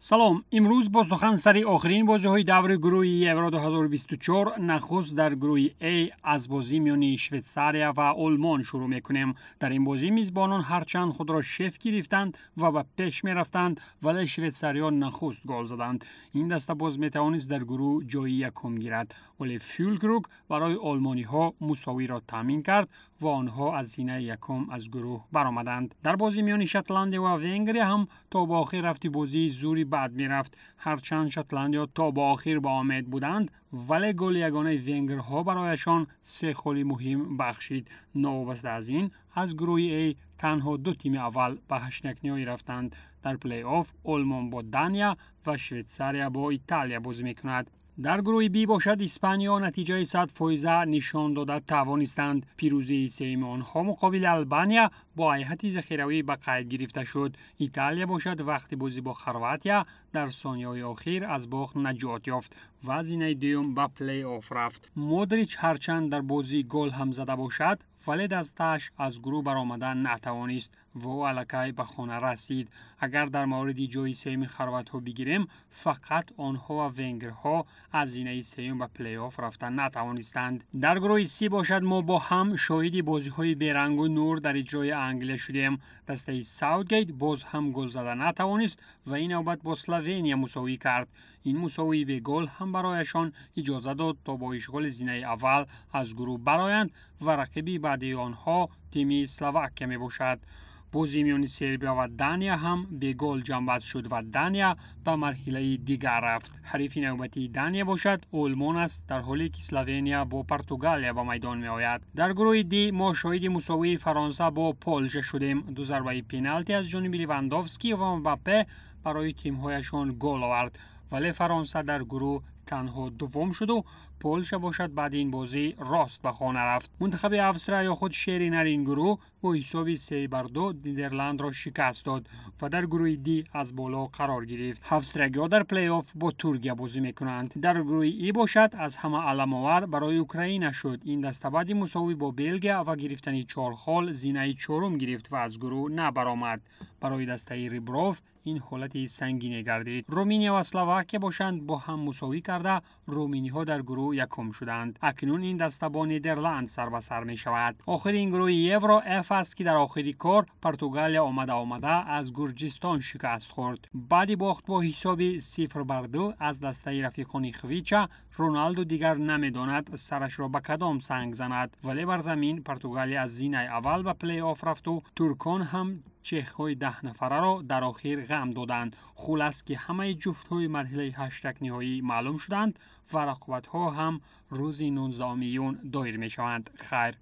Салом. Имрӯз бо сухан сари охирин бозиҳои даври гурӯҳи Евро 2024, нахуст дар гурӯҳи А аз бозӣ миёни Швейтсария ва Олмон шурӯъ мекунем. Дар ин бозӣ мизбонон ҳарчанд худро шеф гирифтанд ва ба пеш мерафтанд, вале швейтсариён нахуст гол заданд. Ин даста боз метавонист дар гурӯҳ ҷои якум гирад, вале Фюлкруг барои олмониҳо мусовиро таъмин кард ва онҳо аз зинаи якум аз гурӯҳ баромаданд. Дар бозӣ миёни Шотландия ва Венгрия ҳам то ба охир рафти бозии зури бад мерафт. Ҳарчанд шотландиё то ба охир ба омед буданд, вале голи ягонаи венгрҳо барояшон се холи муҳим бахшид. Новобаста аз ин, аз гурӯҳи А танҳо ду тими аввал ба ҳаштякниҳоӣ рафтанд. Дар плей-офф Олмон бо Дания ва Швейтсария бо Италия бозӣ мекунад. Дар гурӯҳи Б бошад, Испаниё натиҷаи 100% нишон дода тавонистанд. Пирӯзии сеюми онҳо муқобили Албания бо ҳайати захиравӣ ба қайд гирифта шуд. Италия бошад, вақти бозӣ бо Хорватия дар сониҳои охир аз бохт наҷот ёфт ва зинаи дуюм ба плей-офф рафт. Модрич ҳарчанд дар бозӣ гол ҳам зада бошад, вале дастааш аз гурӯҳ баромада натавонист ва ӯ аллакай ба хона расид. Агар дар мавриди ҷои сеюми хорватҳо бигирем, фақат онҳо ва венгрҳо аз зинаи сеюм ба плей-офф рафта натавонистанд. Дар гурӯҳи Си бошад, мо бо ҳам шоҳиди бозиҳои берангу нур дар иҷрои Англия шудем. Дастаи Саутгейт боз ҳам гол зада натавонист ва ин навбат бо Словения мусовӣ кард. Ин мусовии бегол ҳам барояшон иҷоза дод, то бо ишғоли зинаи аввал аз гурӯҳ бароянд ва рақиби баъдии онҳо тими Словакия мебошад. Бозии миёни Сербия ва Дания ҳам бегол ҷамъбаст шуд ва Дания ба марҳилаи дигар рафт. Ҳарифи навбатии Дания бошад Олмон аст, дар ҳоле ки Словения бо Португалия ба майдон меояд. Дар гурӯҳи Д мо шоҳиди мусовии Фаронса бо Полша шудем. Ду зарбаи пеналти аз ҷониби Левандовский ва Мбаппе барои тимҳояшон гол овард, вале Фаронса дар гурӯҳ танҳо дуввум шуду Полша бошад, баъди ин бозӣ рост ба хона рафт. Мунтахаби Австрия ё худ шери нари ин гурӯҳ бо ҳисоби 3-2 Нидерландро шикаст дод ва дар гурӯҳи Д аз боло қарор гирифт. Австриягиҳо дар плей-офф бо Туркия бозӣ мекунанд. Дар гурӯҳи И бошад, аз ҳама аламовар барои Украина шуд. Ин даста баъди мусовӣ бо Белгия ва гирифтани чор хол зинаи чорум гирифт ва аз гурӯҳ набаромад. Барои дастаи Рибров ин ҳолати сангине гардид. Руминия ва Словакия бошанд, бо ҳам мусовӣ карда, руминиҳо дар гурӯҳ якум шуданд. Акнун ин даста бо Нидерланд сар ба сар мешавад. Охири ин гурӯҳи Евро Ф аст, ки дар охири кор Португалия омада омада аз Гурҷистон шикаст хӯрд. Баъди бохт бо ҳисоби 0-2 аз дастаи рафиқони Хвича, Роналду дигар намедонад, сарашро ба кадом санг занад, вале бар замин Португалия аз зинаи аввал ба плей-офф рафту туркон ҳам чехҳои 10 нафараро дар охир ғам доданд. Хулас, ки ҳамаи ҷуфтҳои марҳилаи ҳаштякниҳоӣ маълум шуданд ва рақобатҳо ҳам рӯзи 19 июн доир мешаванд. Хайр.